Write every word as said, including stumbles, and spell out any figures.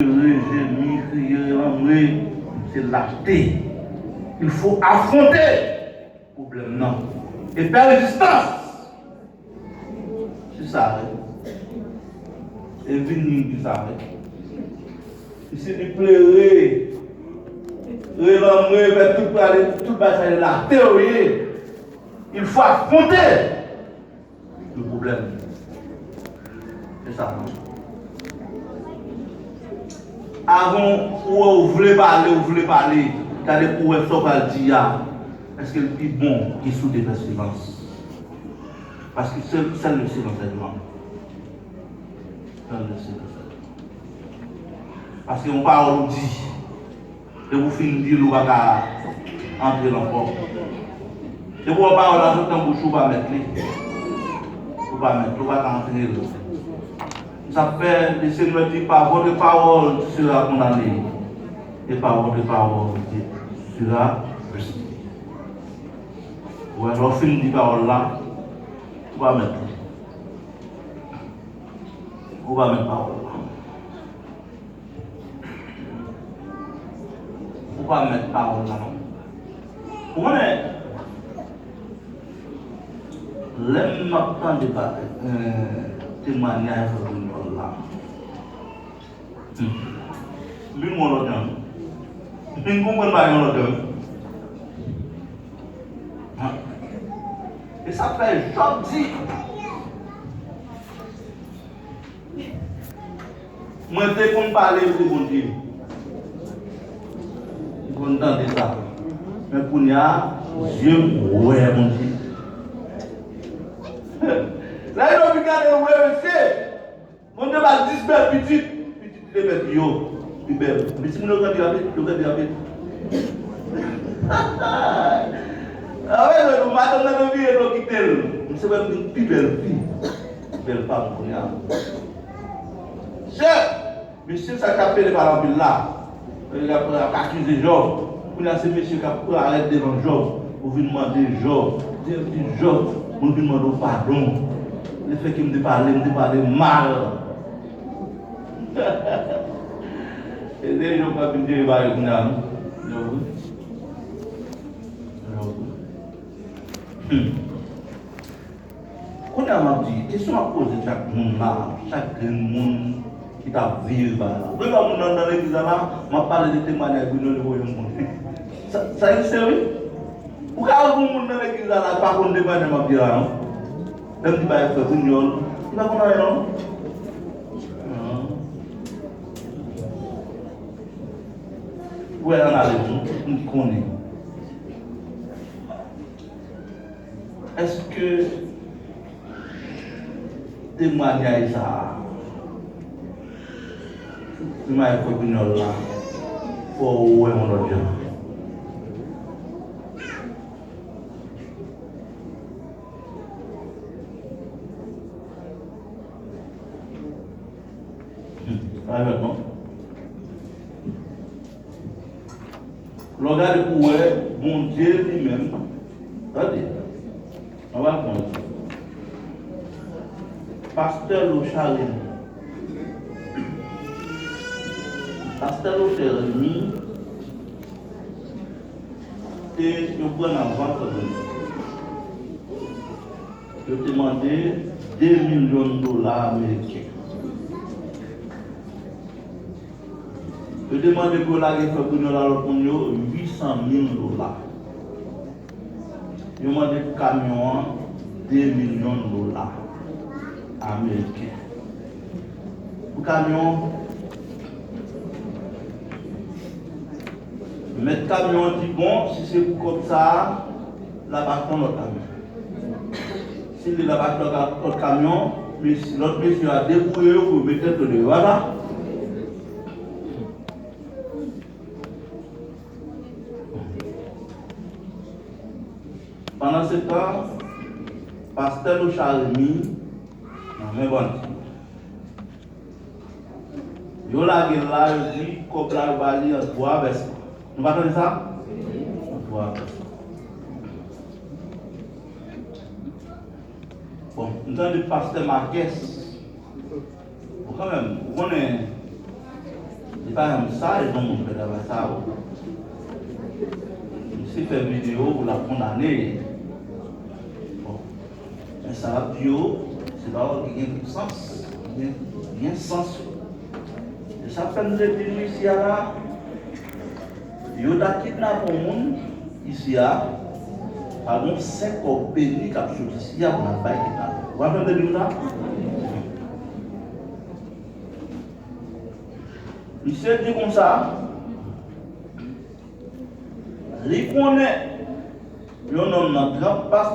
plere, jemi, kriye, lanmwe, se late. Il faut affronter pwoblèm nan e fè rezistans. Se sa, wi. E vini ki sa, wi. Isi li plere, relanmwe, fè tout bagay, tout bagay sa yo late yo ye. Il faut affronter le problème. Se sa. Avan ou wè ou vle pale, ou vle pale, gade pou wè sa w pral di a. Èske l pi bon ke si w te fè silans? Paske sèl, sèl le silence est violent. Sèl le silans est violent. Paske yon pawòl ou di, depi w fin di l, ou pa ka antre l ankò. Depi w wè pawòl la sot nan bouch ou, ou pa mèt li. Ou pa mèt li, ou pa ka antre l. Sa fè, le Senyè di, par votre parole tu seras condamné, et par votre parole tu seras justifié. Ou wè, lè w fin di pawòl la, ou pa mèt li. Ou pa mèt pawòl la. Ou pa mèt pawòl la, non. Ou konnen, lè m ap tande pa, eh, temwanyaj Frè Brignol la, hmm, m vin yon lòt jan. M vin konprann bagay yon lòt jan. E sa fè Jòb di, mwen te konn pale de Bondye. M konn tande sa. Men kounye a, zye m wè Bondye. Lè yo vin gade, yo wè mesye. Bondye ba l dis bèl pitit. Pitit li te fè pi yo, pi bèl. Men timoun yo grandi rapid, yo grandi rapid. Apre, nou madanm nan vire do kite l. Misye wè m gen pi bèl fi. Bèl fanm kounye a. Chè! Mesye sa k ap pede pale anpil la, yo ap, ap akize Jòb. Kounye a se mesye k ap parèt devan Jòb pou vin mande Jòb, di, di Jòb, mwen vin mande w padon. Lefètke m te pale, m te pale mal. E se Jòb k ap vin jere bagay kounye a, non? Jòb wi. Jòb wi. Hmm. Kounye a m ap di, kesyon m ap poze chak moun la, chak grenn moun ki t ap viv bagay la. Premye moun nan, nan legliz la la, m ap pale de temwanyaj Bruno, li voye m konnen. Sa, sa egziste wi. Ou ka wè yon moun nan legliz la la, li pa konn temwanyaj m ap di la non. Lè m di bagay frè Brignol, li pa konn anyen non. Non. Ou wè analiz nou, moun ki konnen. Èske temwanyaj sa a, temwanyaj frè Brignol la, fò ou wè yon lòt jan? Hmm, pa jwèt non. Lè w gade pou w wè, Bondye li menm, tande, ann al pran egzanp. Pastè Lochard Remy. Pastè Lochard Remy, te, yo pran nan vant li. Yo te mande de milyon dola ameriken. Yo te mande pou yo lage frè Brignol a lòt moun yo uit san mil dola. Yo mande pou kamyon an de milyon dola ameriken. Pou kamyon an, mèt kamyon an di, bon, si se pou kòb sa a, l ap achte yon lòt kamyon. Si li la pa t lòt, lòt kamyon, men si lòt mesye a debouye yo pou yo met tèt yo deyò a la. Pandansetan, pastè Lochard Remy nan men bandi. Yo lage l la, yo di kòb la yo ba li an twa vèsman. Nou pa tande sa? An twa vèsman. Bon, m tande pastè Marques. Bon, kanmenm, ou konnen, Bagay sa, e bon moun fè travay sa, wi. Misye fè videyo pou l ap kondane. Bon. Men sa l ap di yo, se pawòl ki gen sans, ki gen, gen sans. E sa fè m te di nou isi a la, yo ta kidnape yon moun isi a, pa gen senk kòb peni k ap sot isi a pou n ap bay kidnape. Ou pa tande di m sa? Misye di konsa, li konnen yon nonm nan trant pas